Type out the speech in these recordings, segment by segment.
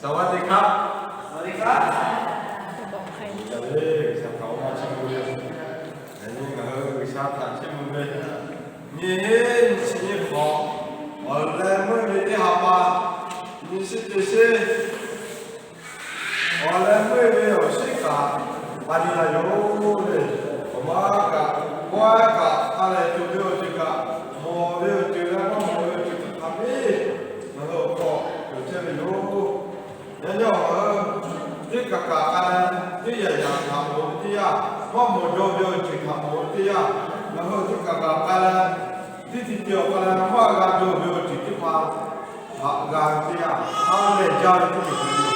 สวัสดีครับ สวัสดีครับ Yaꞈ nyi ngaˬ hui G'uiˬsha htaꞈ chiˇ mvuh ve, nyi nyi chi nyi hk'awꞈ, awˬ leh meuˇ ve teˇ ha pa, nyi shiˉ te sheˉ, awˬ leh meuˇ ve awˬ shinˉ kaꞈ pa ni la yoˬ le. Awˬ ma kaꞈ, g'awˇ kaꞈ, ha lehˬ tuˬ ve awˬ ceuˬ kaꞈ, mawˬ ve awˬ ceuˬ leh maˇ mawˬ ve awˬ ceuˬ kaꞈ hk'a piˇ, ngaˬ hui awˬ hk'aw cawˬ chehˇ ve yoˬ. Yaꞈ nyi awˬ, teˇ kaꞈ kaꞈ k'ai leh, teˇ yanˇ yanˇ htaꞈ mawˬ ve teˇ yanˇ, maˇ mawˬ jaw ve awˬ ceuˬ htaꞈ mawˬ ve teˇ yanˇ, ngaˬ hui teˇ kaꞈ kaꞈ k'ai leh, teˇ ti ti awˬ k'ai leh maˇ g'a jaw ve awˬ ceuˬ teˇ hpaˍ htaꞈ g'a ve teˇ yanˇ, ha lehˬ jaˇ ve teˇ ceuˬ hpehꞈ ve yoˬ.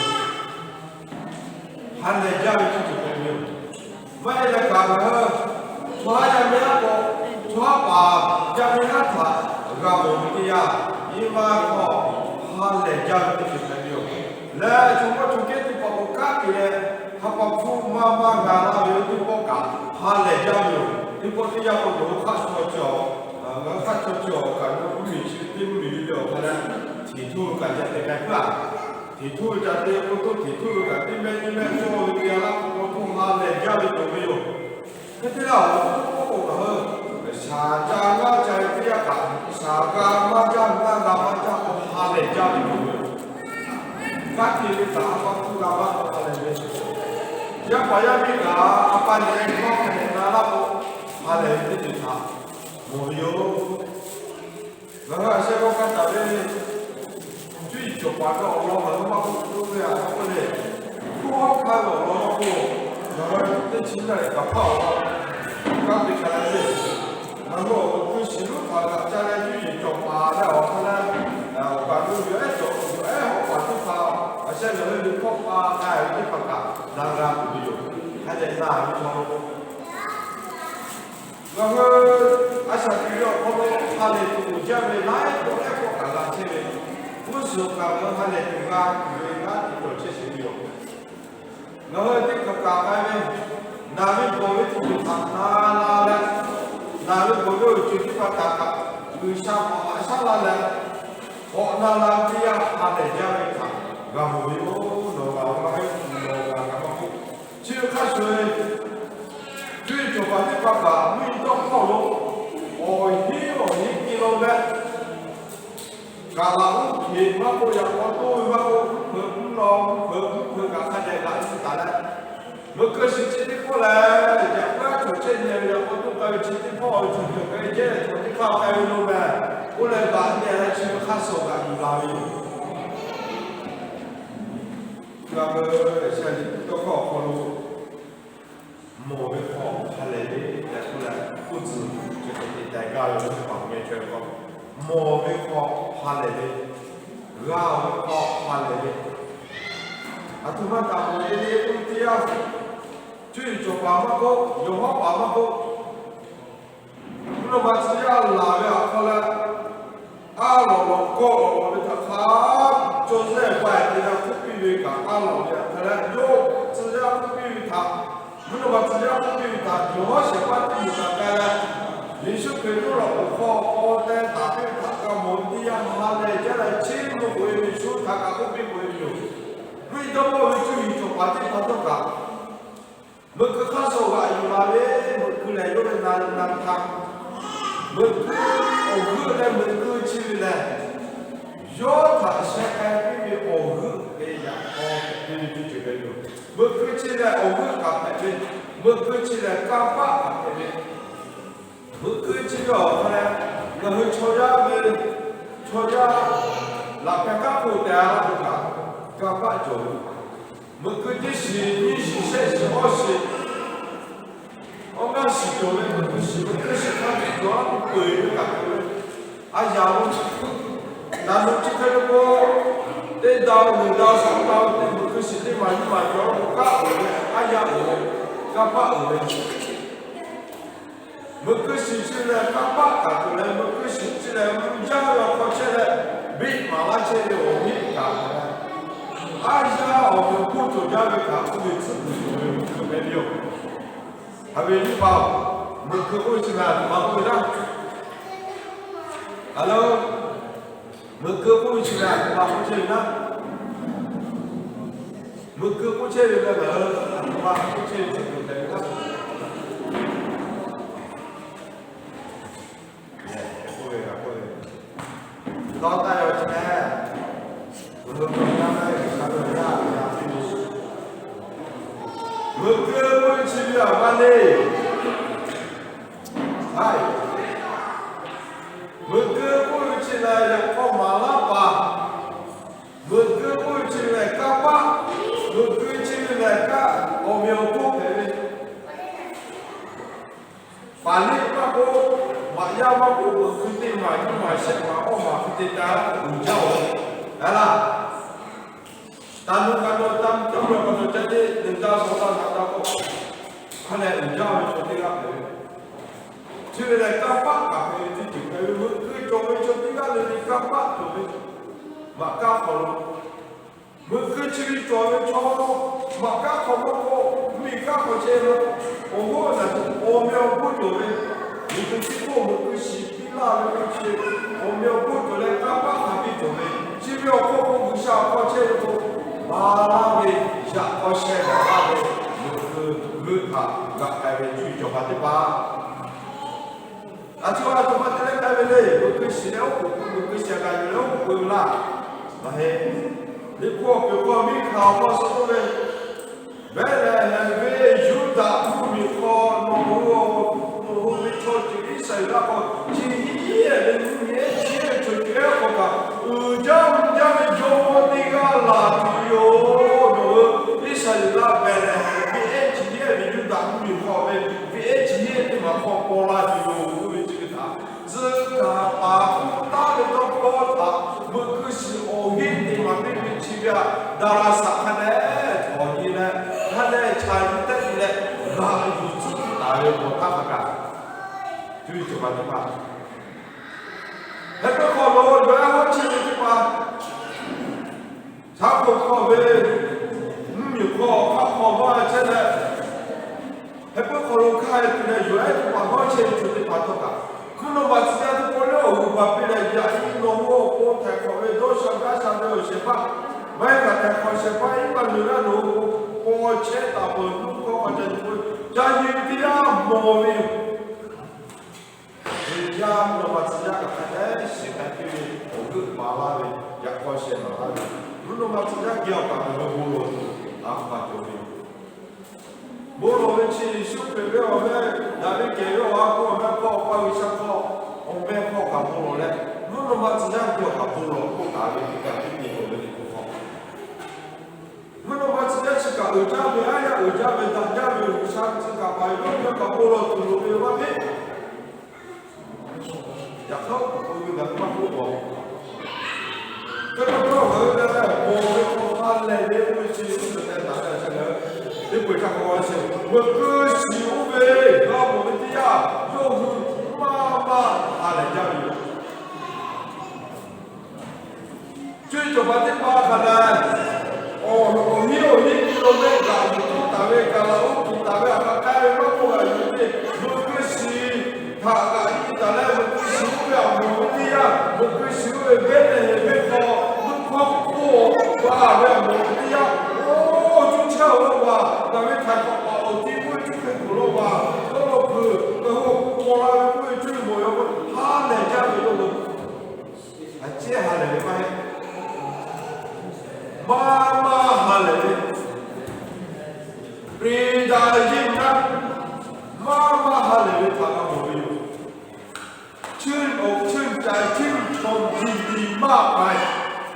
Ha lehˬ jaˇ ve teˇ ceuˬ hpehꞈ ve yoˬ. Maˇ heˆ leh kaꞈ ngaˬ hui chaw haˉ yaˇ miˇ haˉ k'o, chaw haˉ paˍ yaˇ miˇ haˉ htaꞈ g'a mawˬ ve teˇ yanˇ, nyi ma hk'aw ha lehˬ jaˇ ve teˇ ceuˬ hpehꞈ ve yoˬ. Leh chaw mawˇ chaw kehˉ teˇ hpaˍ k'awꞈ kanˉ te leh, ha pa hpfuhˇ maˇ maˇ g'a laˇ ve teˇ pawˆ kaꞈ ha lehˬ jaˇ ve yoˬ. Teˇ pawˆ teˇ yanˇ k'o, ngaˬ hui hk'aˆ chaw cawˬ, ngaˬ hui hk'aˆ chaw cawˬ kaꞈ, mvuhˇmiˬ chi teˇ mvuhˇmiˬ ve awˬ hk'aw leh, hteˍ htuˇ ve kaꞈ ca te k'ai puiˉ a. Hteˍ htuˇ ve ca te k'o, hteˍ htuˇ ve kaꞈ teˇ mehˆ teˇ mehˆ cawˇ ve te a laˇ k'o, ha lehˬ jaˇ ve cawˬ ve yoˬ. Hk'e te leh, awˬ k'oˆ k'o ngaˬ hui shaˍ ca laˇ ca ve teˇ yanˇ kaꞈ, shaˍ g'a maˇ jaˇ, g'a g'a maˇ jaˇ k'o, ha lehˬ jaˇ ve cawˬ ve yoˬ. Kanˉ te ve kaꞈ ha pa hpfuhˇ g'a maˇ k'o, ha lehˬ ve yoˬ. Yaˇ paˍ yaˇ miˇ kaꞈ ha pa nyi leh hkawˇ hpehꞈ na laˇ k'o, ha lehˬ ve teˇ ceuˬ htaꞈ mawˬ ve yoˬ. Ngaˬ hui a sheh g'awˇ hkanˇ taˍ ve, cuˇ yiˍ cawˬ paˍ ve awˬ lawn ngaˬ hui maˇ k'oˆ k'oˆ ve a k'oˆ le. Hk'oˆ hawˉ hkanˇ ve awˬ lawn maˇ k'oˆ, ngaˬ hui teˇ chi naˇ leh kaꞈ hpaˇ awˬ lawn kanˉ te hkanˇ leh le. Ngaˬ hui awˬ hkui shiˍ lonˉ htaꞈ g'aꞈ ca leh cuˇ yiˍ cawˬ paˍ leh awˬ hk'aw leh, awˬ kaˍ lo yuˬ ehˉ cawˬ yuˬ ehˉ hawˉ paˍ teˇ hpaˍ, a sheh ngaˬ hui ve hkawˇ pa k'ai ve teˇ hpaˍ kaꞈ na g'a tuˬ ve yoˬ. Hk'a dehꞈ na ve chaw Ngaˬ hui a shaꞈ teꞈ ve awˬ hk'aw lo ha lehˬ tuˬ uiˍ jaˇ ve laiˉ pawˆ laiˉ pawˆ kaꞈ g'a chehˇ ve, g'uˇ suhˍ kaꞈ ngaˬ hui ha lehˬ tuˬ g'a tuˬ ve g'aˇ tiꞈ cawˬ chehˇ sheˍ ve yoˬ. Ngaˬ hui teˇ hpaˍ kaꞈ k'ai ve, naˬ ve bawˬ ve teˇ ceuˬ htaꞈ na la leh, naˬ ve bawˬ ve awˬ ceuˬ teˇ hpaˍ kaꞈ kaꞈ G'uiˬsha hk'awꞈ haꞈ shaˉ la leh, k'awꞈ na la ve teˇ yanˇ ha lehˬ jaˇ ve htaꞈ g'a mawˬ ve yoˬ. Nawˬ g'a maˇ k'oˆ, nawˬ g'a kaꞈ maˇ k'oˆ, chi ve hk'a shuˍ ve, cuˇ yiˍ cawˬ paˍ teˇ hpaˍ kaꞈ mvuhˇ yeˬ tawˇ hkawˇ lo awˬ hinˉ awˬ hinˉ te la leh, kaˍ laꞈ uˉ hpeꞈ maˇ k'oˆ, yaꞈ k'aw toˇ ve maˇ k'oˆ, mvuhˇ hpeuꞈ mvuhˇ law mvuhˇ hpeuꞈ mvuhˇ hpeuꞈ kaꞈ hk'a dehꞈ g'aꞈ yuˬ taˍ leh, meuꞈ keu shiˍ chi teˇ hkawˇ lehˬ, yaꞈ k'aw cawˬ chehˇ nyi ve yaꞈ k'aw toˇ k'ai ve chi teˇ hkawˇ awˬ ceuˬ cawˬ k'ai jehˇ chaw teˇ hk'aˇ k'ai ve lo meh, k'oˆ leh g'aꞈ nyi leh chi ve hk'aˇ suh g'aꞈ yuˬ la ve yoˬ. G'a ve, G'uiˬsha liꞈ hpu tawˇ hkawˇ awˬ hk'aw lo, mawˬ ve hk'aw ha lehˬ ve tehꞈ k'oˆ leh, k'oˆ tcuh, chi hk'e te teh gaˇ ve teˇ hpaˍ meh chaweh k'o, mawˬ ve hk'aw ha lehˬ ve, g'a ve hk'aw ha lehˬ ve, aˬ htoꞈ ma taˍ mawˬ ve le k'oˆ ve teˇ yanˇ, cuˇ yiˍ cawˬ paˍ maˇ k'oˆ, yawˬ hawˉ paˍ maˇ k'oˆ, mvuhˇ naw ma tcuh yaˇ laˬ ve awˬ hk'aw leh, a lawꞈ lawꞈ kawˆ lawꞈ lawꞈ ve htaꞈ hk'a caw zehˇ ba e te g'a hkuˇ piˇ ve kaꞈ a lawꞈ ve htaꞈ hk'a leh, yawˇ tcuh yaˇ hkuˇ piˇ ve htaꞈ, mvuhˇ naw ma tcuh yaˇ hkuˇ piˇ ve htaꞈ yawˬ hawˉ shehˍ hpaˇ teˇ moˍ kaꞈ k'ai leh, Yeˍsuˆ Hkriꞈ yawˇ lawꞈ awˬ hk'aw paw teh taˍ piˇ ve htaꞈ g'a mawˬ ve teˇ yanˇ ha lehˬ jaˇ leh, chi mvuhˇ k'oꞈ e ve shu htaꞈ kaꞈ k'oˆ piˇ k'oꞈ e ve yoˬ. Mvuhˇ yeˬ dawˇ hpawˇ ve cuˇ yiˍ cawˬ paˍ teˇ hpaˍ htawˇ kaꞈ, meuꞈ keu hk'aˇ suh g'aꞈ yuˬ la ve, meuꞈ keu lehˬ yawˇ ve na na htaˇ, meuꞈ keu awˬ g'euˆ leh meuꞈ keu chi ve lehˬ, yawˇ htaꞈ sheh k'ai piˇ ve awˬ g'euˆ ve yaꞈ k'aw hpehꞈ ve teˇ ceuˬ hpehꞈ ve yoˬ. Meuꞈ keu chi lehˬ awˬ g'euˆ kaꞈ hpehꞈ ve, meuꞈ keu chi lehˬ kanˇ paˆ kaꞈ hpehꞈ ve, meuꞈ keu chi ve awˬ hk'aw leh, ngaˬ hui chaw yaˇ ve, chaw yaˇ laꞈ hpehˇ hk'aˇ hk'oˆ teh a laˇ ve kaꞈ, kanˇ paˆ cawˬ ve. Meuꞈ keu teˇ shiˍ nyiˇ shiˍ shehˆ shiˍ awˇ shiˍ, awˇ ngaˇ shiˍ cawˬ ve meuꞈ keu shiˍ, meuꞈ keu shiˍ hk'a biˇ cawˬ a k'o peu eˬ ve kaꞈ cawˬ ve. A yaꞈ lo, naˬ lo chi hk'e ve k'o, teˇ daꞈ leuˬ daꞈ shaˍ daꞈ ve teˇ meuꞈ keu shiˍ teˇ maˬ nyiˇ maˬ cawˬ a k'o, kanˇ uiˍ ve, a yaꞈ uiˍ ve, kanˇ paˆ uiˍ ve. Meuꞈ keu shiˍ chi lehˬ kanˇ paˆ kaꞈ cawˬ leh, meuꞈ keu shiˍ chi lehˬ mvuhˇ jaˇ ve awˬ hk'aw chehˇ leh, biˇ maˍ laˇ chehˇ ve awˬ miˇ kaꞈ, a yaˇ awˬ meꞈ hk'oˆ cawˬ jaˇ ve kaꞈ k'oˆ ve tcuhˉ kuiˬ cawˬ ve meuꞈ keu hpehꞈ ve yoˬ. Haꞈ ve nyiˇ hpaˍ-oˬ, meuꞈ keu k'oˆ ve chi ve aˬ htoꞈ ma k'oˆ ve laˇ? A lo, meuꞈ keu k'oˆ ve chi ve aˬ htoꞈ ma k'oˆ chehˇ ve laˇ? Meuꞈ keu k'oˆ chehˇ ve leh ngaˬ hui a htoꞈ ma k'oˆ chehˇ ve chi k'o hpehꞈ ve laˇ. K'oˆ ve, k'oˆ ve, dawˇ taˇ yaw chehˇ. Meuꞈ keu k'oˆ ve chi ve aꞈ maˇ le. Meuꞈ keu k'oˆ ve chi lehˬ, yaꞈ k'aw maˍ laˇ paˍ. Meuꞈ keu k'oˆ ve chi lehˬ, kanˇ paˆ. Meuꞈ keu chi ve lehˬ, kaꞈ awˬ meꞈ awˬ hponˇ hpehꞈ ve. Paˍ liˇ maˇ k'oˆ, maꞈ yaˇ maˇ k'oˆ, meuꞈ keu teˇ maˬ nyiˇ maˬ shehˆ maˬ awˇ maˬ hk'e te taˍ uiˍ jaˇ-oˬ. Aˬ laˇ, taˇ nuˇ ka dawˇ, taˇ nuˇ ka dawˇ caˇ teˇ nyi daˇ shawˍ taˇ naꞈ taˇ k'oˆ, hk'a lehˬ uiˍ jaˇ ve chaw teˇ g'aˇ hpehꞈ ve. Chi ve lehˬ, kanˇ paˆ kaꞈ hpehꞈ ve teˇ ceuˬ hpehꞈ ve. Meuꞈ keu cawˬ ve chaw teˇ g'aˇ le le kanˇ paˆ cawˬ ve, maꞈ kaˇ hk'awꞈ lo. Meuꞈ keu chi ve cawˬ ve chaw, maꞈ kaˇ hk'awꞈ maˇ k'oˆ, miˬ kaˇ hk'awꞈ chehˇ ve, awˬ hoˉ naˬ awˬ meꞈ awˬ hponˇ cawˬ ve, meuꞈ keu chi k'oˆ meuꞈ keu shiˍ piˇ laˇ ve k'oˆ chi, awˬ meꞈ awˬ hponˇ cawˬ leh kanˇ paˆ hk'a piˇ cawˬ ve, chi ve awˬ hk'aw k'o G'uiˬsha awˬ hk'aw chehˇ ve k'o, maˍ laˇ ve, yaꞈ k'aw sheh maˍ laˇ ve, meuꞈ keu meuꞈ htaꞈ g'a k'ai ve cuˇ yiˍ cawˬ hpaˍ teˇ hpaˍ. A ciˉ a htoꞈ ma te leh k'ai ve le, meuꞈ keu shiˍ leh oˉ k'oˍ pui, meuꞈ keu shiˍ g'a yuˬ leh oˉ k'oˍ pui ve laˇ. Maˇ heˆ. Liꞈ hpu awˬ peuˬ hk'aw miˇ hkanˍ awˬ hk'aw suh k'oˆ ve, Behˍlehˍhehnˍ ve Yuˇdaꞈ mvuhˇmiˬ hk'aw nawˬ hui, nawˬ hui ve chaw ceuˬ Iˉsaˍreˍlaˆ hk'aw chi hiˉ ehˍ ve mvuhˇmiˬ ehˉ chi ehˉ ve chaw ceuˬ ehˉ hk'aw kaꞈ uiˍ jaˇ mvuh jaˇ ve jawˇmawˇ teˇ g'aˇ laˬ tuˬ yoˬ. Nawˬ hui Iˉsaˍreˍlaˆ Behˍlehˍhehnˍ ve ehˉ chi hiˉ ehˉ ve Yuˇdaꞈ mvuhˇmiˬ hk'aw ve ve ehˉ chi hiˉ ehˉ teˇ maˬ hk'aw paw la tuˬ yoˬ k'oˆ ve chi ve htaꞈ tcuh kaˍ paˍ k'oˆ taˉ ve tawˇ hkawˇ htaꞈ meuꞈ keu shiˍ awˬ heˆ teˇ maˬ teˇ ve chi ve aꞈ daꞈ la shaꞈ hk'a dehꞈ tawˍ nyi leh, hk'a dehꞈ chaꞈ nyi tehˆ nyi leh, g'a yuˬ tcuhˉ taˍ ve awˬ taˇ hk'a kaꞈ, cuˇ yiˍ cawˬ paˍ teˇ hpaˍ, heh puiˉ hk'aw lo yawˬ ehˉ hawˉ chehˇ ve teˇ hpaˍ, shaˉ hk'oˆ hk'aw ve mvuhˇmiˬ hk'aw hk'aˆ hk'aw maˇ chehˇ leh, heh puiˉ hk'aw lo hk'aˇ e tuˬ leh yawˬ ehˉ teˇ hpaˍ hawˉ chehˇ ve chaw teˇ hpaˍ htawˇ kaꞈ, hkuiˉ naw ma tcuh yaˇ teˇ pawˆ leuˉ awˬ g'uiˬ baˬ piˇ leh, yaꞈ nyi nawˬ hui awˬ pon htaiˍ hk'awꞈ ve dawˇ sha gaˇ sha ve awˬ shehˍ hpaˇ, maˇ heˆ kaꞈ htaiˍ hk'awꞈ shehˍ hpaˇ iˉ maˇ nyi g'aˇ nawˬ hui paw chehˇ taˍ peuˬ. Mvuhˇ hkawˇ hk'a ca nyi k'o, ca nyi teˇ g'aˇ mawˬ ve yoˬ. Ve yaˇ mvuhˇ naw ma tcuh yaˇ kaꞈ hk'a dehꞈ shiˍ k'ai piˇ ve, awˬ g'euˆ paˍ laˇ ve, yaꞈ k'aw sheh maˍ laˇ ve, mvuhˇ naw ma tcuh yaˇ geh awˬ kaꞈ nawˬ hui bon lawˬ tuˬ a hpaˍ cawˬ ve yoˬ. Bon lawˬ ve chi Yeˍsuˆ Hkriꞈ ve awˬ meh daꞈ ve kehˬ ve awˬ ha hpu awˬ meh hk'aw, Awˬ pa G'uiˬsha hk'aw, awˬ meh hk'aw kaꞈ bon lawˬ leh, mvuhˇ naw ma tcuh yaˇ geh awˬ kaꞈ bon lawˬ k'oˆ taˍ ve teˇ kaꞈ teˇ nyi lawˬ ve teˇ hk'aw, mvuhˇ naw ma tcuh yaˇ chi kaꞈ uiˍ jaˇ ve, aˉ yaˇ uiˍ jaˇ ve, daꞈ jaˇ ve, G'uiˬsha ve tcuh kaˍ paˍ ve yawˇ ve kaꞈ bon lawˬ tuˬ loˍ ve maˇ heˆ. Yaꞈ hk'aˇ awˬ hk'aw k'oˆ ve ngaˬ hui maˇ k'oˆ k'awꞈ, hk'e te htawˇ ngaˬ hui lehˬ, mawˬ ve hk'aw ha lehˬ ve oˇ ve chi uˉ peunˍ tehꞈ taˍ ve a chi lehˬ, teˇ peu eˬ htaˇ k'awꞈ g'a shehˍ, meuꞈ keu shiˍ oˇ ve g'a mawˬ ve teˇ yanˇ, yawˇ hui maˇ maˇ ha lehˬ jaˇ ve yoˬ. Cuˇ yiˍ cawˬ paˍ teˇ hpaˍ hk'a lehˬ, awˬ hiˉ awˬ hiˉ nyi lo mehˆ g'aꞈ yuˬ k'oˆ taˍ ve, gaˬ la oˇ tuˬ taˍ ve, a hk'a k'ai ve maˇ k'oˆ g'a yuˬ ve, meuꞈ keu shiˍ htaꞈ g'aꞈ nyi taˍ leh, meuꞈ keu shiˍ oˇ ve awˬ mawˬ ve teˇ yanˇ, meuꞈ keu shiˍ oˇ ve Behˍlehˍhehnˍ venˇ hk'aw, meuꞈ hkawˇ hk'oˆ g'a ve awˬ mawˬ ve teˇ yanˇ, oˇ cuˇ chehˇ awˬ lawn g'a, ngaˬ ve htaiˍ hk'awꞈ paˍ awˬ ti k'oˆ ve cuˇ hk'e kuˬ law g'a, dawˇ law kuˬ, ngaˬ hui awˬ hk'oˆ paw la ve k'oˆ ve cuˇ ve mawˬ yaw k'o, ha lehˬ jaˇ ve yoˬ. A ciˉ ha lehˬ ve maˇ heˆ. Maˇ maˇ ha lehˬ ve, ပျံၤတၢ်ယုၢ် maˇ maˇ ha lehˬ ve htaꞈ g'a mawˬ ve yoˬ. Cheuˇ awˬ cheuˇ ca cheuˇ chaw biˇ biˇ maˇ k'ai.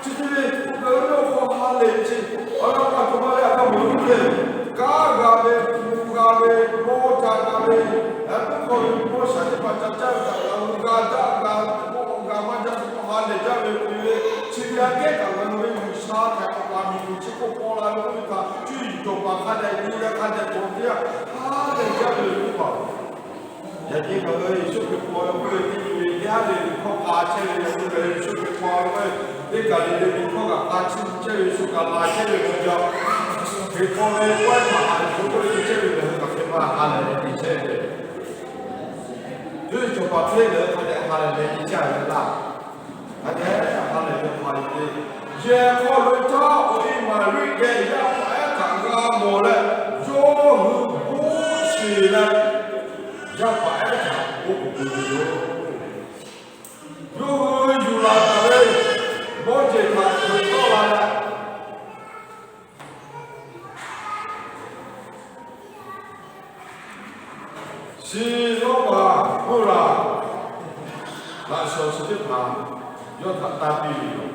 Chi hk'e ve, ngaˬ hui ve awˬ hk'aw ha lehˬ ve chi, awˬ lawn k'o a htoꞈ ma leh a hk'a mawˬ ve le. Kanˉ g'a ve, hpu g'a ve, mawˇ ca g'a ve, a hk'oˆ hk'aw ve mawˇ shaˍ teˇ hpaˍ ca caˇ ve htaꞈ ngaˬ hui g'a daꞈ g'a k'oˆ, g'a maˇ jaˇ k'oˆ, ha lehˬ jaˇ ve k'oˆ ve, chi ve aꞈ kehˉ kaꞈ ngaˬ hui ve G'uiˬsha htaꞈ kaꞈ paˍ miˬguiˬ chi hk'oˆ paw la ve k'oˆ ve htaꞈ cuˇ yiˍ cawˬ paˍ hk'a dehꞈ nyi leh hk'a dehꞈ cawˬ teˇ yanˇ, ha lehˬ jaˇ ve yoˬ. Yaꞈ nyi ngaˬ hui Yeˍsuˆ Hkriꞈ paw ve k'oˆ ve teˇ nyi ve, teˇ haˉ lehˬ liꞈ hkawˇ k'a chehˇ ve, yaꞈ nyi ngaˬ hui Yeˍsuˆ Hkriꞈ paw ve k'oˆ ve, teˇ kaˬ le le liꞈ hkawˇ kaꞈ k'a chiˇ mvuh chehˇ ve, shu kaꞈ la chehˇ ve k'o, Hkriꞈ paw ve k'awehˇ htaꞈ haꞈ yuˬ k'oˆ ve chi chehˇ ve ngaˬ hui kaꞈ hk'e maˇ ha lehˬ ve te chehˇ ve. Cuˇ yiˍ cawˬ paˍ hk'e lehˬ hk'a dehꞈ ha lehˬ ve te chehˇ ve laˇ. Hk'a dehꞈ ha lehˬ ve hpaˍ yuˬ ve, yehˬ hk'aw lo caˇ awˬ e Maˍriˆ geh yaˇ paˍ ehˉ htaꞈ g'a mawˬ leh, yawˇ hui bon sheˍ leh, yaˇ paˍ ehˉ htaꞈ oˉ k'oˍ pui ve yoˬ. Yawˇ hui yuˬ laˬ taˍ ve mawˇ jeˬ htaꞈ hkeuꞈ tawˆ la leh, shiˍ lawˇ paˍ mvuhˇ raˍ laꞈ shawnˍ chi teˇ hpaˍ yawˇ htaꞈ tanˇ piˇ ve yoˬ.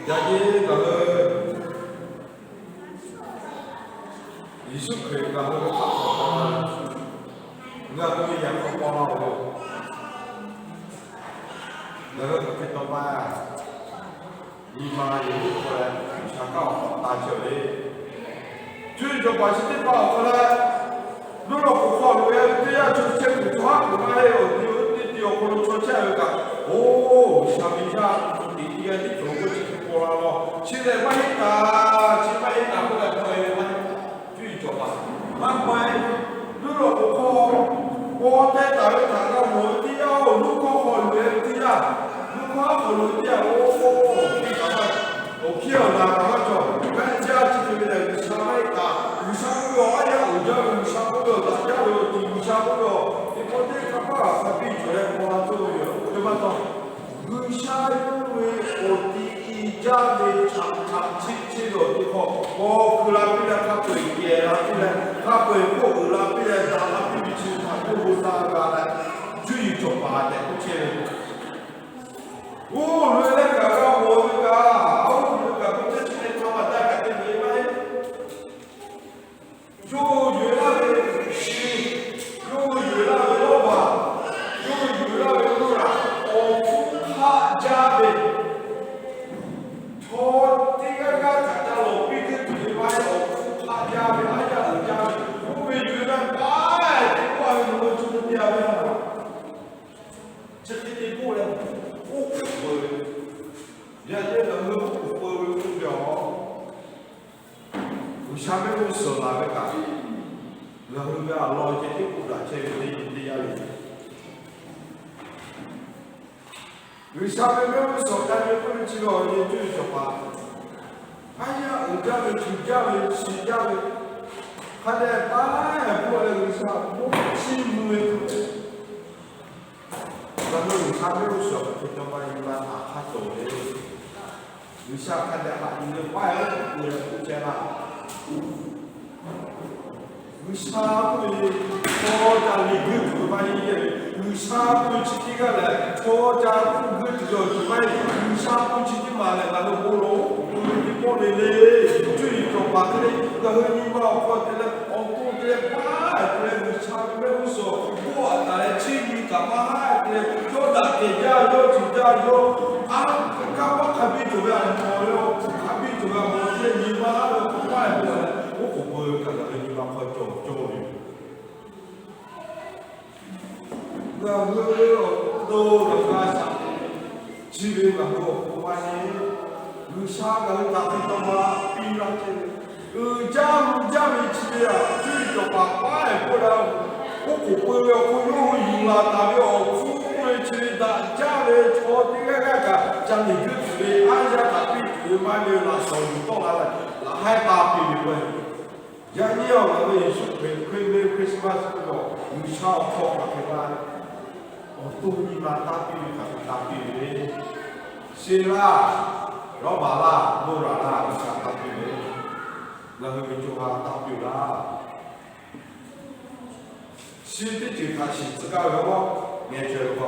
Yaꞈ nyi ngaˬ hui Yeˍsuˆ Hkriꞈ ngaˬ hui ve hk'aˆ hk'aw paw la ve, ngaˬ hui ve yaꞈ hk'aw paw la ve yoˬ. Ngaˬ hui hk'aˬ hk'e taw maˇ nyi ma yeˬ ve k'oˆ leh, G'uiˬsha kanˉ awˬ hk'aw taˇ cawˬ le. Cuˇ yiˍ cawˬ paˍ chi teˇ hpaˍ awˬ hk'aw leh, nuˇ lawˬ k'oˍ hk'aw loꞈ e ve teˇ yanˇ, chaw chehˇ kuiˬ chaw haˉ kuiˬ maˇ heˆ, awˬ ti oˇ teˇ ti awˬ hk'aw lo chaw chehˇ ve kaꞈ, oˇ, G'uiˬsha ve yaˇ teꞈ tiˉ ve awˬ hk'oˆ chi hk'e paw la lawˬ, chi lehˬ maˇ heˆ taˍ, chi maˇ heˆ taˍ k'oˆ leh hk'aw e ve maˇ heˆ. Cuˇ yiˍ cawˬ paˍ maˇ k'ai, nuˇ lawˬ k'oˍ hk'aw paw teh taˍ ve htaꞈ g'a mawˬ ve teˇ yanˇ, oˇ nuˇ hkawˇ hk'aw loꞈ e ve teˇ yanˇ, nuˇ hkawˇ hk'aw loꞈ e teˇ yanˇ, oˇ, oˇ, oˇ, awˬ hkiˇ awˬ naˍ kaꞈ maˇ cawˬ, maˇ heˆ jaˇ, chi hk'e ve lehˬ G'uiˬsha maˇ heˆ taˍ, G'uiˬsha k'oˆ ve awˬ aˉ yaˇ uiˍ jaˇ ve, G'uiˬsha k'oˆ ve awˬ daꞈ jaˇ ve awˬ ti, G'uiˬsha k'oˆ ve awˬ teˇ hkawˇ teˇ hk'a hpaˇ hk'a biˇ cawˬ leh paw la tuˬ ve yoˬ. Teˇ maˇ taw, G'uiˬsha yawˇ ve awˬ ti i jaˇ ve htaꞈ htaꞈ cheˇ cheˇ ve awˬ ti hk'aw, paw hkui la piˇ leh hk'a peu-eˬ kehˬ la piˇ leh hk'a peu-eˬ hk'oˆ uiˍ la piˇ leh daꞈ la piˇ ve chi htaꞈ yawˇ hui taˇ g'a leh, cuˇ yiˍ cawˬ paˍ tehꞈ k'oˆ chehˇ ve, oˇ loꞈ e leh kaꞈ g'a mawˬ ve kaꞈ, oˇ loꞈ e kaꞈ k'oˆ chehˇ chi hk'e hk'a maˇ daꞈ kaꞈ te ve maˇ heˆ. Yawˇ hui yuˬ laˇ ve shiˍ, yawˇ hui yuˬ laˇ ve lawˇ paˍ, yawˇ hui yuˬ laˇ ve mvuhˇ raˍ, awˬ hpfuhˇ hk'aˆ jaˇ ve, chaw teˇ g'aˇ g'aˇ htaꞈ ca lawˬ piˇ teˇ tuˬ ve maˇ heˆ, awˬ hpfuhˇ hk'aˆ jaˇ ve, aˉ yaˇ uiˍ jaˇ ve, oˇ ve yuˬ e la k'ai teˇ pawˆ ve mvuhˇ naw cawˬ teˇ g'aˇ ve chi hk'e te k'oˆ leh, oˉ k'oˍ pui ve, yaꞈ nyi ngaˬ hui oˉ k'oˍ pui ve k'oˆ ve a, G'uiˬsha mehˆ g'uˇ suhˍ laˬ ve kaꞈ, ngaˬ hui ve a lawn ceh tiˉ k'oˆ daꞈ chehˇ ve teˇ yanˇ le. G'uiˬsha ve mehˆ g'uˇ suhˍ k'ai ve k'oˆ ve chi ve awˬ nyi cuˇ yiˍ cawˬ paˍ, aˉ yaˇ uiˍ jaˇ ve, shu jaˇ ve, shi jaˇ ve, hk'a dehꞈ paˉ ehˍ k'oˆ leh G'uiˬsha mawˇ chiˇ mvuh ve tuˬ Ngaˬ hui G'uiˬsha mehˆ g'uˇ suhˍ awˬ hk'aw lo cawˬ ma nyi ma htaꞈ hk'a tawˍ ve, G'uiˬsha hk'a dehꞈ haꞈ yuˬ ve paˇ e oˉ k'oˍ pui leh k'oˆ chehˇ laˇ. G'uiˬsha k'oˆ ve, chaw ca liꞈ guiˇ tuˬ ve maˇ heˆ. G'uiˬsha k'oˆ ve chi teˇ g'aˇ lehˬ, chaw ca tuˇ guiˇ tuˬ ve awˬ ceuˬ maˇ heˆ. G'uiˬsha k'oˆ ve chi teˇ maˬ lehˬ, ngaˬ hui bon lawˬ oˉ k'oˍ pui ve teˇ pawˆ le le, cuˇ yiˍ cawˬ paˍ hk'e le, ngaˬ hui nyi ma awˬ hk'aw te leh awˬ to te leh paˇ te leh G'uiˬsha ve mehˆ g'uˇ suhˍ awˬ bon aꞈ taˍ leh chiˇ nyi kaꞈ maˇ haˉ te leh, yawˇ daꞈ kehˬ jaˇ, yawˇ ceuˬ jaˇ, yawˇ aˉ, kanˇ paˆ hk'a biˇ cawˬ ve a mawˬ ve, hk'a biˇ cawˬ ve a mawˬ te leh nyi ma laˇ ve paˇ e bon leh oˉ k'oˍ pui ve kaꞈ ngaˬ hui nyi ma hk'aw cawˬ cawˇ ve yoˬ. Ngaˬ hui ve awˬ to ngaˬ hui a shaꞈ teꞈ, chi ve ngaˬ hui awˬ pon maˇ heˆ. G'uiˬsha ngaˬ hui htaꞈ hk'e taw ma piˇ laˇ chehˇ ve, uiˍ jaˇ mvuh jaˇ ve chi ve a, cuˇ yiˍ cawˬ paˍ paˇ ehˍ k'oˆ la, oˉ k'oˍ pui ve awˬ hk'oˆ yawˇ hui yuˬ laˬ taˍ ve awˬ hpfuhˇ k'oˆ ve chi ve daꞈ jaˇ ve chaw teˇ g'aˇ g'aˇ kaꞈ ca liꞈ guiˇ tuˬ ve, aˉ yaˇ htaꞈ piˇ tuˬ ve maˇ heˆ ve laꞈ shawnˍ yuˬ tawˆ la leh, laꞈ haiˉ taˇ piˇ ve k'o, yaꞈ nyi awˬ laꞈ ve Yeˍsuˆ Hkriꞈ ve Christmas k'oˆ ve, G'uiˬsha awˬ hk'aw hk'aˬ hk'e la leh, awˬ to nyi ma taˇ piˇ ve hk'aˬ hk'e taˇ piˇ ve, sheˍ laˇ, lawˇ baˬ laˇ, moˇ raˍ laˇ, G'uiˬsha taˇ piˇ ve, ngaˬ hui ve co ha taˇ piˇ laˇ. Shi teˇ ceuˬ htaꞈ shiˍ tcuh gaˇ ve a, ngaˬ cawˬ ve k'o,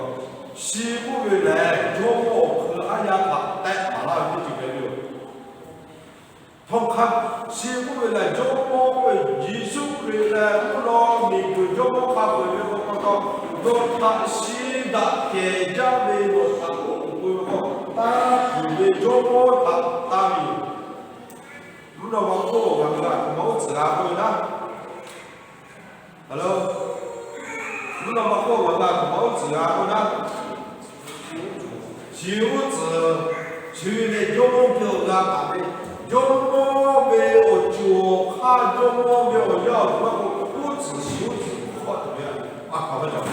shi k'oˆ ve lehˬ jawˇmawˇ awˬ hk'eun aˉ yaˇ htaꞈ tehˆ taˍ laˇ ve teˇ ceuˬ hpehꞈ ve yoˬ. Htawˇ hk'a, shi k'oˆ ve lehˬ jawˇmawˇ k'oˆ ve Yeˍsuˆ Hkriꞈ lehˬ mvuhˇ naw miˬguiˬ jawˇmawˇ hk'a peu-eˬ ve pa taw, nawˬ htaꞈ shi daꞈ kehˬ jaˇ ve nawˬ htaꞈ oˉ k'oˍ pui ve k'o, taˇ tuˬ ve jawˇmawˇ htaꞈ taˇ ve yoˬ. Mvuhˇ naw ma hk'oˆ ngaˬ hui a htoꞈ ma uˉ tcuhˍ g'a k'oˆ ve naˉ, a lo, mvuhˇ naw ma hk'oˆ ngaˬ hui a htoꞈ ma uˉ tcuhˍ g'a k'oˆ naˉ, chi uˉ tcuhˍ, chi ve lehˬ jawˇmawˇ ve awˬ g'a taˍ ve, jawˇmawˇ ve awˬ ceuˬ awˬ hk'aˇ, jawˇmawˇ ve awˬ yaˇ awˬ hk'aˇ k'o, uˉ tcuhˍ shi uˉ tcuhˍ hk'awꞈ tuˬ ve a, a hkaw maˇ cawˬ.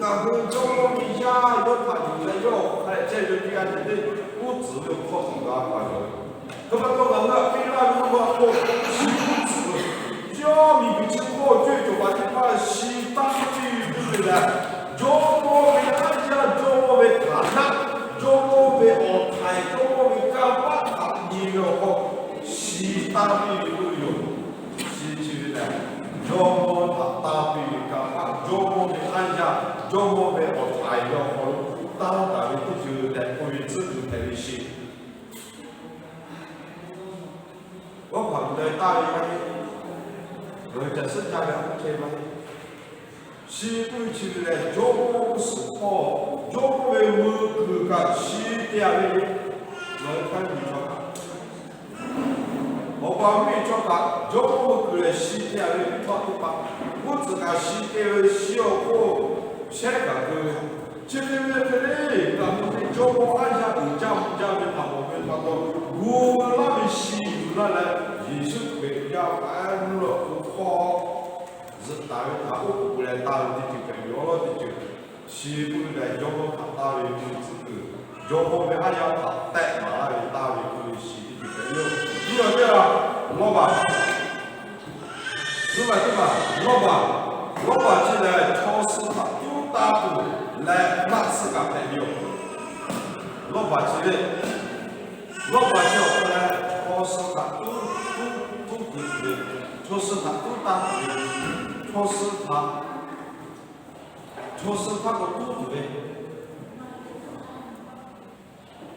Ngaˬ hui Jawˇmawˇ ve yaˇ yawˇ htaꞈ yuˬ leh yawˇ hk'a dehꞈ chehˇ ve teˇ g'aˇ ceh teˇ, uˉ tcuhˍ ve awˬ hkawˇ tuˬ g'a pa yoˬ. Hk'e pa taw ngaˬ hui htaꞈ piˇ laˇ ve k'oˆ k'o, chi uˉ tcuhˍ, yawˇ miˬguiˬ chi hk'oˆ cuˇ cawˬ paˍ teˇ hpaˍ shi taˇ piˇ ve k'oˆ ve lehˬ, Jawˇmawˇ ve aˉ yaˇ, Jawˇmawˇ ve htaꞈ naˆ, Jawˇmawˇ ve awˬ htaiˍ, Jawˇmawˇ ve kanˇ paˆ htaꞈ nyi ve awˬ hk'aw shi taˇ piˇ ve k'oˆ ve yoˬ. Chi chi ve lehˬ, Jawˇmawˇ htaꞈ taˇ piˇ ve kanˇ paˆ, Jawˇmawˇ ve aˉ yaˇ, Jawˇmawˇ ve awˬ htaiˍ ve awˬ hk'aw lo taˇ taˍ ve teˇ ceuˬ tehꞈ k'oˆ ve tcuhˉ tuˬ hpehꞈ ve shi. Awˉ hpaꞈ uiˍ leh taˇ ve maˇ heˆ. Ngaˬ hui caˬ suhˉ caˇ ve a hk'e maˇ heˆ. Shi k'oˆ ve chi ve lehˬ, Jawˇmawˇ g'uˇ suhˍ hpawˇ, Jawˇmawˇ ve meuˇ kuiˬ kaꞈ shi te a ve le. Ngaˬ hui htaˇ nyi chaw kaꞈ, awˬ pa mvuhˇmiˬ chaw kaꞈ Jawˇmawˇ meuˇ kuiˬ lehˬ shi te a ve teˇ hpaˍ teˇ hpaˍ, g'uˇ tcuhˍ kaꞈ shi te ve shi awˬ hk'oˆ shehˉ kaꞈ keu ve. Chi hk'e ve hk'e le, ngaˬ hui ve Jawˇmawˇ aˉ yaˇ uiˍ jaˇ mvuh jaˇ ve htaꞈ mawˬ ve pa taw, gu laˇ ve shi yuˬ laˇ leh, Yeˍsuˆ Hkriꞈ yaˇ paˍ nuˇ lawˬ k'o hk'aw zuhꞈ taˍ ve htaꞈ oˉ k'oˍ pui leh taˇ ve teˇ ceuˬ hpehꞈ ve yoˬ. Awˉ lawˉ teˇ ceuˬ, shi k'oˆ ve lehˬ, Jawˇmawˇ htaꞈ taˇ ve meuˇ tcuhˉ kuiˬ, Jawˇmawˇ ve aˉ yaˇ htaꞈ tehˆ maˍ laˇ ve taˇ ve k'oˆ ve shi teˇ ceuˬ hpehꞈ ve yoˬ. Nyi awˬ teˇ g'aˇ, lawˇ baˬ. Nyi ma teˇ maˬ, lawˇ baˬ. Lawˇ baˬ chi lehˬ, chaw suh htaꞈ tuˉ taˇ tuˬ leh naˆ tsuhˇ kaꞈ hpehꞈ ve yoˬ. Lawˇ baˬ chi ve, lawˇ baˬ chi awˬ hk'aw leh, chaw suh htaꞈ tuˉ, tuˉ, tuˉ tuˬ ve, chaw suh htaꞈ tuˉ taˇ tuˬ ve, chaw suh htaꞈ, chaw suh htaꞈ k'awꞈ tuˉ tuˬ ve,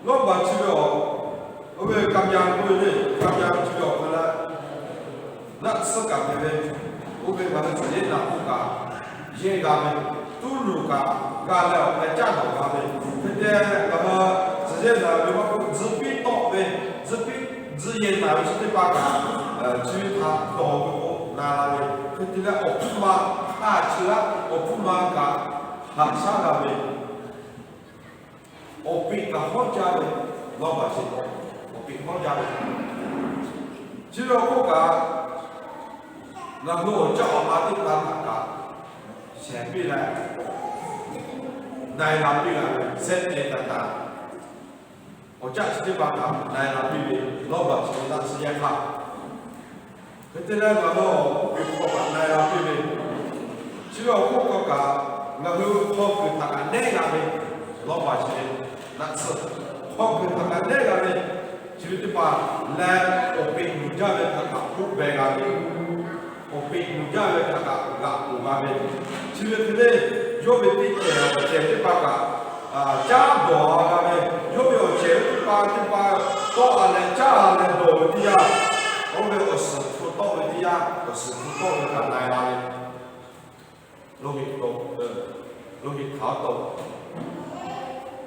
lawˇ baˬ chi ve awˬ, oˇ ve กำยาน k'oˆ ve le, กำยาน chi ve awˬ hk'aw leh, naˆ tsuhˇ kaꞈ hpehꞈ ve, oˇ ve ngaˬ hui tcuhˬ yeˇ naꞈ k'oˆ kaꞈ, yehˇ g'a ve, tuˉ luˬ kaꞈ g'a leh awˬ hk'aw caˇ dawˬ g'a ve, hk'e te ngaˬ hui tcuhˬ yeˇ naꞈ ve maˇ k'oˆ, tcuhˬ piˇ tawˆ ve, tcuhˬ piˇ, tcuhˬ yeˇ naꞈ ve chi teˇ hpaˍ kaꞈ, chi ve htaꞈ dawˬ ve k'o na la ve, hk'e te leh awˬ hpfuhˇ ma hk'a cheu laˇ, awˬ hpfuhˇ ma kaꞈ haꞈ shaˉ g'a ve, awˬ peꞈ kaꞈ hawˉ jaˇ ve, lawˇ baˬ chi awˬ peꞈ hawˉ jaˇ ve, chi ve awˬ hk'oˆ kaꞈ, ngaˬ hui awˬ caˇ awˬ ma teˇ hpaˍ htaꞈ kaꞈ shehˍ piˇ leh, na e la piˇ g'a ve, sehˆ te taˍ taˍ, awˬ caˇ chi teˇ hpaˍ htaꞈ na e la piˇ ve, lawˇ baˬ chi ve naˆ tsuhˇ yaˇ hk'aˇ, hk'e te leh ngaˬ hui awˬ hk'oˆ kuiˬ hk'aw kaꞈ na e la piˇ ve, chi ve awˬ hk'oˆ hk'aw kaꞈ ngaˬ hui hk'aw kuiˬ htaꞈ kaꞈ nehˉ g'a ve, lawˇ baˬ chi ve naˆ tsuhˇ, hk'aw kuiˬ htaꞈ kaꞈ nehˉ g'a ve, chi ve teˇ hpaˍ leh awˬ peꞈ nuˬ jaˇ ve htaꞈ kaꞈ k'oˆ beh g'a ve, awˬ peꞈ nuˬ jaˇ ve htaꞈ kaꞈ g'aꞈ k'oˍ g'a ve, chi ve hk'e le, yawˇ ve teˇ cehˬ awˬ cehˬ teˇ hpaˍ kaꞈ caˉ dawˬ a g'a ve, yawˇ ve awˬ cehˬ ve teˇ hpaˍ teˇ hpaˍ tawˆ a leh caˉ a leh dawˬ ve teˇ yanˇ, oˇ ve awˬ suhˍ hpu tawˆ ve teˇ yanˇ, awˬ suhˍ hpu tawˆ ve kaꞈ na e la ve, lo hk'aˬ, lo hk'aˬ tawˆ,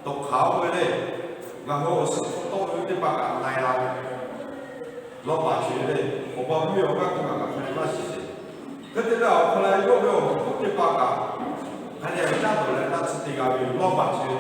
tawˆ hk'aˬ oˇ ve le, ngaˬ hui awˬ suhˍ hpu tawˆ ve teˇ hpaˍ kaꞈ na e la ve, lawˇ baˬ chi ve le, awˬ pa mvuhˇmiˬ awˬ g'aˇ hk'oˆ kaꞈ hk'a dehꞈ maˇ shiˍ sheˍ. Hk'e te leh awˬ hk'aw leh yawˇ ve awˬ hk'oˆ teˇ hpaˍ kaꞈ hk'a dehꞈ caˉ dawˬ leh naˆ tsuhˇ te g'a ve yoˬ, lawˇ baˬ chi ve.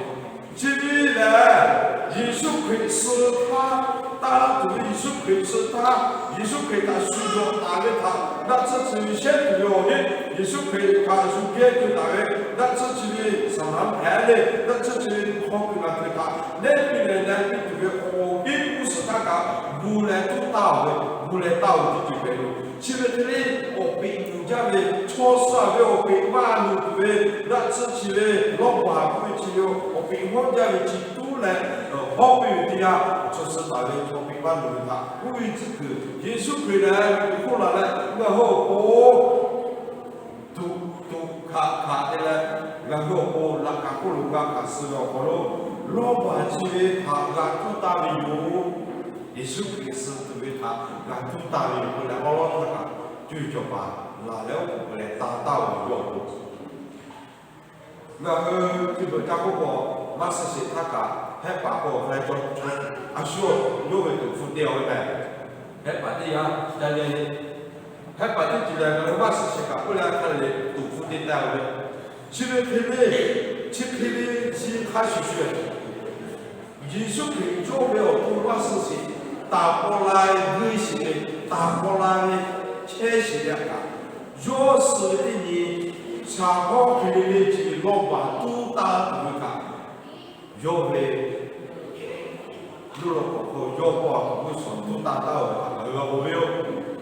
Chi ve lehˬ, Yeˍsuˆ Hkriꞈ suh htaˇ, taˇ tuˬ ve Yeˍsuˆ Hkriꞈ suh htaˇ, Yeˍsuˆ Hkriꞈ htaꞈ shu jawꞈ taˍ ve htaꞈ naˆ tsuhˇ chi ve shehˉ tuˬ ve awˬ heˆ, Yeˍsuˆ Hkriꞈ htaꞈ shu geh te taˍ ve naˆ tsuhˇ chi ve saˍ naˍ hpehꞈ le, naˆ tsuhˇ chi ve hk'aw kuiˬ ngaˬ hui htaꞈ nehˉ piˇ leh na e piˇ tuˬ ve awˬ heˆ g'uˇ suhˍ htaˇ kaꞈ gu leh tuˉ taˇ ve, gu leh taˇ ve teˇ ceuˬ hpehꞈ ve yoˬ. Chi ve hk'e le, awˬ peꞈ nuˬ jaˇ ve, chaw suh ve awˬ peꞈ maˇ nuˬ tuˬ ve naˆ tsuhˇ chi ve lawˇ baˬ k'oˆ ve chi ve awˬ peꞈ hawˉ jaˇ ve chi tuˉ leh hawˉ piˇ ve teˇ yanˇ, chaw suh taˍ ve chaw peꞈ maˇ nuˬ ve htaꞈ k'oˆ ve tcuhˉ kuiˬ, Yeˍsuˆ Hkriꞈ lehˬ miˬguiˬ hk'oˆ laˬ leh ngaˬ hui awˬ pon tuꞈ tuꞈ hkaꞈ hkaꞈ te leh, ngaˬ hui awˬ pon laꞈ kaˍ hk'oˆ lo g'a hkanˍ suh ve awˬ hk'aw lo, lawˇ baˬ chi ve htaꞈ g'a tuˉ taˇ ve yoˬ. Yeˍsuˆ Hkriꞈ suh tuˬ ve htaꞈ g'a tuˉ taˇ ve yoˬ k'oˆ leh, awˉ lawˉ htaˇ kaꞈ co cawˬ paˍ laˬ leh oˉ k'oˍ pui leh taˇ taˇ ve yoˬ. Ngaˬ hui chi beuꞈ ca k'oˆ k'o, maˇ suh sheˍ htaˇ kaꞈ hehˆ paˍ k'o awˬ hk'aw leh cawˬ, a shu yawˇ ve tuꞈ hpu te a ve mehˍ. Hehˆ paˍ teˇ yanˇ ca le, hehˆ paˍ teˇ ceuˬ lehˬ, ngaˬ hui maˇ suh sheˍ kaꞈ k'oˆ leh hk'a leh tuꞈ hpu te taˍ ve. Chi ve hk'e le, chi hk'e le chi hk'a shuˍ shuˍ Yeˍsuˆ Hkriꞈ yawˇ ve awˬ to maˇ suh sheˍ, taˍ paw la ve g'uiˇ sheˍ ve, taˍ paw la ve chehˇ sheˍ ve htaꞈ, yawˇ suh ve teˇ nyi shaˍ hawˉ hk'e le le ce ve Yawˇ baˬ tuˉ tanˇ tuˬ ve kaꞈ, yawˇ ve nuˇ lawˬ k'awꞈ hk'aw yawˇ paw a k'awꞈ g'uˇ suhˍ tuˉ tanˇ taˉ-oˬ ve htaꞈ ngaˬ hui g'a mawˬ ve yoˬ.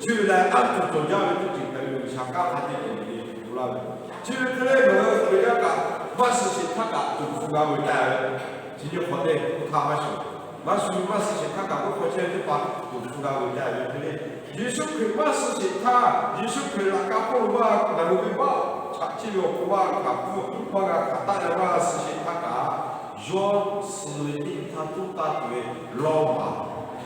Chi ve lehˬ, anˇ tuˬ cawˬ jaˇ ve teˇ ceuˬ hpehꞈ ve G'uiˬsha kanˉ hk'a teˇ ceuˬ le, k'oˆ laˇ ve. Chi ve hk'e le ngaˬ hui Hkriꞈ yaˇ kaꞈ maˇ suh sheˍ htaˇ kaꞈ tuˍ hpfuh g'a ve taˍ ve, chi nyi hk'awꞈ teˇ hk'aˇ maˇ shuˍ, maˇ shuˍ maˇ suh sheˍ htaˇ kaꞈ k'oˆ hk'aw chehˇ ve teˇ hpaˍ tuˍ hpfuh g'a ve taˍ ve hk'e le. Yeˍsuˆ Hkriꞈ maˇ suh sheˍ htaˇ, Yeˍsuˆ Hkriꞈ laꞈ ka hk'oˆ lo maˇ ngaˬ hui ve maˇ chaꞈ chiˇ ve awˬ hk'aw maˇ hkanˍ hpfuhˇ maˇ g'a hkanˍ taˆ leh maˇ suh sheˍ htaˇ kaꞈ, yawˇ suh ve teˇ htaˇ tuˉ tanˇ tuˬ ve lawˇ maˍ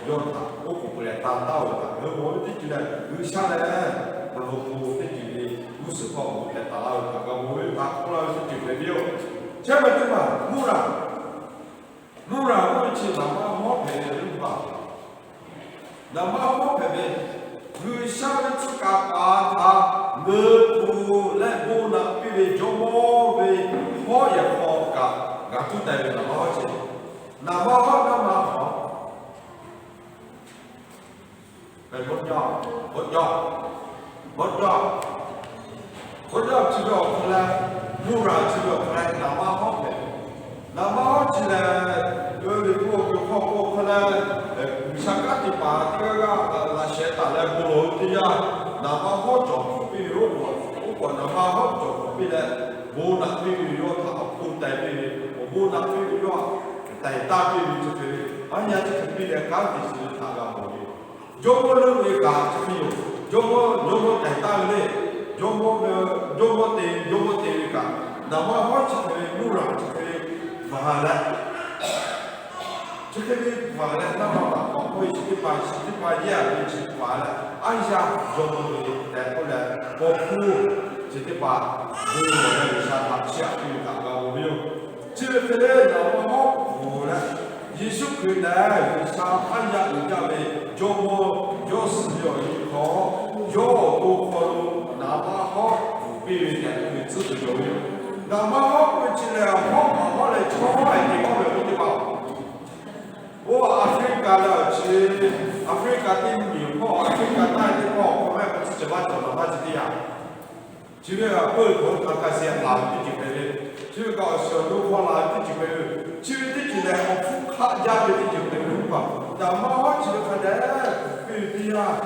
yawˇ htaꞈ oˉ k'oˍ pui leh tanˇ taˉ-oˬ ve htaꞈ ngaˬ hui mawˬ ve teˇ ceuˬ lehˬ, G'uiˬsha lehˬ ngaˬ hui bon teˇ ceuˬ ve g'uˇ suhˍ hk'aw awˬ bon hpehꞈ taˍ laˇ ve htaꞈ g'a mawˬ ve htaꞈ k'oˆ laˇ ve teˇ ceuˬ hpehꞈ ve yoˬ. Chehˇ ve teˇ maˬ Muˇraˍ, Muˇraˍ k'oˆ ve chi naˍ manˇ hawˉ hpehꞈ ve teˇ hpaˍ, naˍ manˇ hawˉ hpehꞈ ve, G'uiˬsha ve tcuh kaˍ paˍ htaꞈ ngeu tuˬ leh bon naꞈ piˇ ve jawˇmawˇ ve hawˉ yehˬ hk'aw kaꞈ g'a tuˉ taiˍ ve naˍ manˇ hawˉ chi, naˍ manˇ hawˉ naˉ ma hawˉ, hawˉ jaˇ, hawˉ jaˇ chi ve awˬ hk'aw leh, Muˇraˍ chi ve awˬ hk'aw leh naˍ manˇ hawˉ hpehꞈ. Naˍ manˇ hawˉ chi lehˬ, Liꞈ hpu awˬ hk'aw k'oˆ hk'aw leh, G'uiˬsha kanˉ te paˍ teˇ g'aˇ g'aˇ laꞈ sheh taˍ leh bon lawˬ ve teˇ yanˇ, naˍ manˇ hawˉ cawˬ hpfuhˆ piˇ ve oˉ k'awꞈ, oˉ k'awꞈ naˍ manˇ hawˉ cawˬ hpfuhˆ piˇ leh, bon naꞈ piˇ ve yawˇ htaꞈ awˬ hk'oˆ taiˍ piˇ ve, awˬ bon naꞈ piˇ ve yawˇ htaꞈ taiˍ taˇ piˇ ve chi hk'e ve, aˉ yaˇ chi hk'e piˇ leh kanˉ te suh ve htaꞈ g'a mawˬ ve yoˬ. Jawˇmawˇ leuˆ ve kaꞈ chi hk'e yoˬ. Jawˇmawˇ, jawˇmawˇ taiˍ taˇ ve le. Jawˇmawˇ, jawˇmawˇ te, jawˇmawˇ te ve kaꞈ, naˍ manˇ hawˉ chi hk'e ve, Muˇraˍ chi hk'e ve, baˬ leh, chi hk'e ve baˬ leh naˇ ma baˬ k'awꞈ k'oˆ ve chi teˇ hpaˍ, chi teˇ hpaˍ yehˇ a ve chi baˬ leh, aˉ yaˇ jawˇmawˇ ve tehꞈ k'oˆ leh, paw hkuˇ chi teˇ hpaˍ bon lawˬ leh G'uiˬsha htaꞈ chiˇ aꞈ piˇ ve htaꞈ g'a mawˬ ve yoˬ. Chi ve hk'e le, naˍ manˇ hawˉ pfuhˍ leh, Yeˍsuˆ Hkriꞈ lehˬ G'uiˬsha aˉ yaˇ uiˍ jaˇ ve jawˇmawˇ, yawˇ suh ve awˬ liˇ hk'aw, yawˇ awˬ to hk'aw lo naˍ manˇ hawˉ pfuhˍ piˇ ve tehꞈ k'oˆ ve tcuhˉ tuˬ cawˬ ve yoˬ. Naˍ manˇ hawˉ k'oˆ ve chi lehˬ, hawˉ paˍ hawˉ leh chaw hawˉ ehˍ te hawˉ ve teˇ hpaˍ, oˇ Aˍfriˆkaˍ leh awˬ chi, Aˍfriˆkaˍ teˇ miˬ hpawˇ, Aˍfriˆkaˍ taˇ teˇ hpawˇ awˬ hk'aw mehˆ k'o tcuhˉ cawˬ maˇ cawˬ naˍ manˇ chi teˇ yanˇ, chi ve a peuˇ hkawˇ htaꞈ hk'a shehˍ laˬ ve teˇ ceuˬ hpehꞈ ve, chi ve kaꞈ awˬ shiˍ awˬ nu hk'aw laˬ ve teˇ ceuˬ hpehꞈ ve, chi ve teˇ ceuˬ lehˬ awˬ hpfuhˇ hk'aˆ jaˇ ve teˇ ceuˬ hpehꞈ ve teˇ hpaˍ, naˍ manˇ hawˉ chi ve hk'a dehꞈ piˇ ve teˇ yanˇ,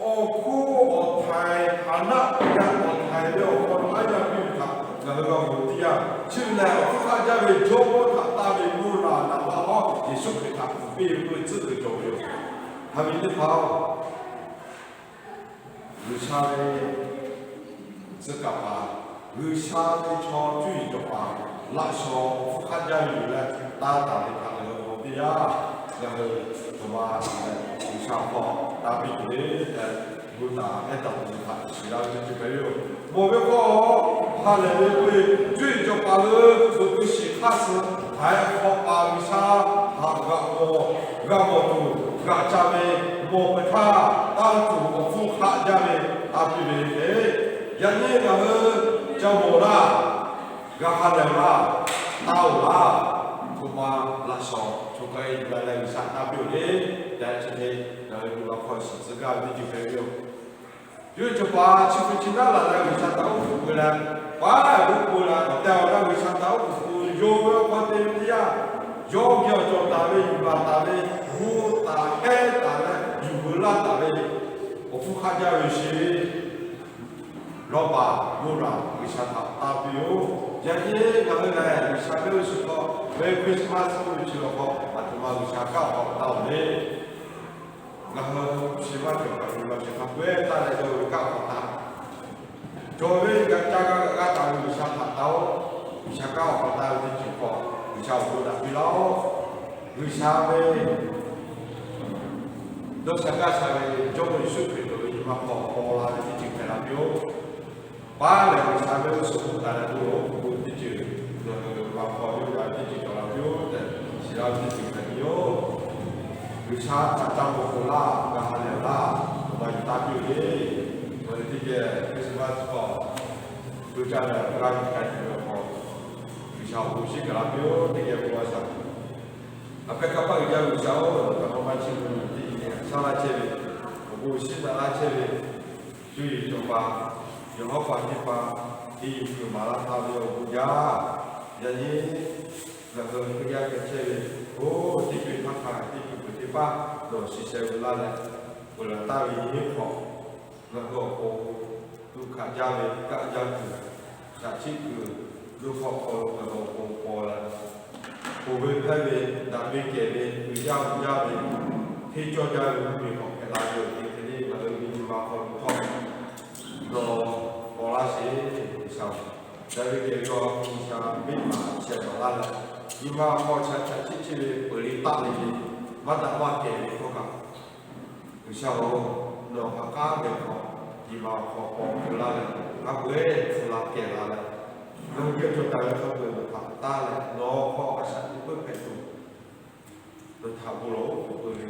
awˬ hkuˇ awˬ htaiˍ hpaˍ naˆ yaˇ awˬ htaiˍ ve awˬ hk'aw lo aˉ yaˇ piˇ ve htaꞈ ngaˬ hui g'a mawˬ ve teˇ yanˇ, chi ve lehˬ awˬ hpfuhˇ hk'aˆ jaˇ ve jawˇmawˇ htaꞈ tanˇ ve Muˇraˍ naˍ manˇ hawˉ Yeˍsuˆ Hkriꞈ htaꞈ pfuhˍ piˇ ve k'oˆ ve tcuhˉ tuˬ cawˬ ve yoˬ. Haꞈ ve teˇ hpaˍ-oˬ, G'uiˬsha ve tcuh kaˍ paˍ, G'uiˬsha ve chaw cuˇ yiˍ cawˬ paˍ laꞈ shawnˍ awˬ hpfuhˇ hk'aˆ jaˇ ve yoˬ leh, tanˇ taˍ ve htaꞈ ngaˬ hui g'a mawˬ teˇ yanˇ, ngaˬ hui awˬ ma G'uiˬsha hk'aw tanˇ piˇ tuˬ le tehꞈ, bon taˍ hehˉ taˍ tuˬ ve htaꞈ shiˍ la ve teˇ ceuˬ hpehꞈ ve yoˬ. Mawˬ ve k'o, ha lehˬ ve k'oˆ ve, cuˇ yiˍ cawˬ paˍ hui hpu tuˬ shiˍ hk'aˇ suh htaiˍ hk'awꞈ paˍ G'uiˬsha htaꞈ g'a mawˬ, g'a mawˬ tuˬ g'a ca ve, mawˬ peuˬ htaˇ tanˇ tuˬ awˬ hpfuhˇ hk'aˆ jaˇ ve tanˇ piˇ ve hk'e, yaꞈ nyi ngaˬ hui ca mawˬ laˇ, g'a ha lehˬ laˇ, tanˇ-oˬ laˇ, htoꞈ ma laꞈ shawnˍ choˬ k'ai yuˬ la leh G'uiˬsha tanˇ piˇ-oˬ le tehꞈ chi hk'e, ngaˬ hui nyi ma hk'aw shiˍ tcuh gaˇ ve teˇ ceuˬ hpehꞈ ve yoˬ. Cuˇ yiˍ cawˬ paˍ chi hk'e chi naˉ laˬ leh G'uiˬsha htaꞈ oˉ k'oˍ pui leh, paˉ oˉ k'oˍ leh awˬ tehˬ awˬ na G'uiˬsha htaꞈ oˉ k'oˍ pui yonˍ ve awˬ hk'aw te ve teˇ yanˇ, yawˇ geh awˬ cawˬ taˍ ve yuˬ baˬ taˍ ve, bon taˍ hehˉ taˍ leh yuˬ veu laˇ taˍ ve, awˬ hpfuhˇ hk'aˆ jaˇ ve sheˍ. Lawˇ paˍ Muˇraˍ G'uiˬsha htaꞈ tanˇ piˇ-oˬ. Yaꞈ nyi ngaˬ hui lehˬ G'uiˬsha mehˆ g'uˇ suhˍ hk'aw ve Christmas k'oˆ ve chi awˬ hk'aw aˬ htoꞈ ma G'uiˬsha kanˉ awˬ hk'aw tanˇ-oˬ le. Ngaˬ hui chi maˇ cawˬ kaꞈ, G'uiˬsha hk'a peu-eˬ taˇ leh cawˬ ve kanˉ awˬ hk'aw tanˇ, cawˬ ve g'a ca g'a g'a taˍ ve G'uiˬsha htaꞈ tanˇ-oˬ. G'uiˬsha kanˉ awˬ hk'aw tanˇ ve teˇ ceuˬ hk'aw G'uiˬsha awˬ bon naꞈ piˇ laˇ-oˆ. G'uiˬsha ve dawˇ sha gaˇ sha ve Jawˇmawˇ Yeˍsuˆ Hkriꞈ cawˬ ve nyi ma hk'aw paw la ve teˇ ceuˬ hpehꞈ la piˇ-oˆ. Paˉ lehˬ G'uiˬsha ve g'uˇ suhˍ hk'oˆ taˍ leh bon lawˬ k'oˆ k'oˆ teˇ ceuˬ, ngaˬ hui nyi ma hk'aw yawˇ g'a ve teˇ ceuˬ cawˬ la piˇ-oˆ tehꞈ shiˍ la ve teˇ ceuˬ hpehꞈ ve yoˬ. G'uiˬsha htaꞈ ca mawˬ k'o laˇ, g'a ha lehˬ laˇ, awˬ ma yuˬ taˇ piˇ-oˬ le. Ngaˬ hui teˇ geh Christmas hk'aw co caˇ leh g'a yuˬ k'ai tuˬ ve awˬ hk'aw, G'uiˬsha awˬ bon shiˉ gaˬ la piˇ-oˆ. Teˇ geh bon a shaˍ, a pehˉ kaˇ paˆ uiˍ jaˇ ve G'uiˬsha-oˬ, kaꞈ maˇ maˇ chehˇ ve teˇ geh shaˉ laˇ chehˇ ve, awˬ bon shiˉ taˍ laˇ chehˇ ve, cuˇ yiˍ cawˬ paˍ, yawˬ hawˉ paˍ teˇ hpaˍ, Teˇ yuˬ kuiˬ maˍ laˇ htaˇ ve awˬ bon jaˇ. Yaꞈ nyi ngaˬ hui Hkriꞈ yaˇ hpehꞈ chehˇ ve, oˇ teˇ co-e hpaˇ hk'a teˇ co-e peuˬ teˇ paˇ dawˬ shiˍ sheh ve laˇ leh, peuˬ laˬ taˍ ve nyi hk'awꞈ, ngaˬ hui awˬ pon tuꞈ hkanˍ jaˇ ve kaˆ jaˇ kuiˬ, shaˍ chiˆ kuiˬ, yawˇ hk'aw hk'aw lo ngaˬ hui awˬ pon paw leh, ponˬ ve hpehˇ ve, daꞈ ve kehˬ ve, uiˍ jaˇ mvuh jaˇ ve, hteˇ cawˇ jaˇ ve mvuhˇ miˬ hk'awꞈ hpehꞈ la ve awˬ ceuˬ hk'e le, ngaˬ hui ve nyi ma hk'aw lo htawˇ nawˬ paw laˇ sheˍ, G'uiˬsha-oˬ. Daꞈ ve kehˬ ve chaw G'uiˬsha venˇ baˆ shehˍ dawˬ laˇ leh, nyi ma hk'aw shaˍ shaˍ chiˆ chiˆ ve peuˬ le taˆ le ve, maˇ daꞈ maˇ kehˬ ve hkawˇ kaꞈ, G'uiˬsha-oˬ, nawˬ ha k'aˉ ve hk'aw, nyi ma awˬ hk'aw paw hk'e laˇ leh, hk'a peu-eˬ hpu la kehˬ la leh, ngaˬ hui geh cawˬ taˍ ve hk'a peu-eˬ nawˬ htaꞈ taˇ leh, nawˬ hk'aw a shaꞈ teꞈ puiˉ hpehꞈ tuˬ, nawˬ htaꞈ bon lawˬ oˉ k'oˍ pui ve,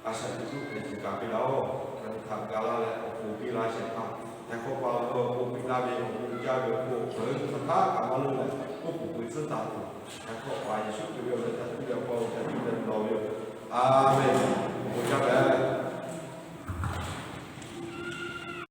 a shaꞈ teꞈ puiˉ hpehꞈ tuˬ kaꞈ piˇ laˇ-oˆ. Ngaˬ hui htaꞈ ga laˇ leh awˬ pon piˇ laˇ shehˍ hpaˇ, htaiˍ hk'awꞈ pa awˬ hk'aw lo awˬ pon piˇ laˇ ve awˬ pon jaˇ ve awˬ pon, ngaˬ hui hk'aˬ htaˇ kaꞈ maˇ leuˆ leh oˉ k'oˍ pui tcuhˉ taˍ tuˬ, htaiˍ hk'awꞈ pa Yeˍsuˆ Hkriꞈ ve awˬ meh htaꞈ cuˇ leh awˬ pa awˬ htaꞈ cuˇ leh lawˬ ve yoˬ. A menˬ. Awˬ pon jaˇ mehˍ.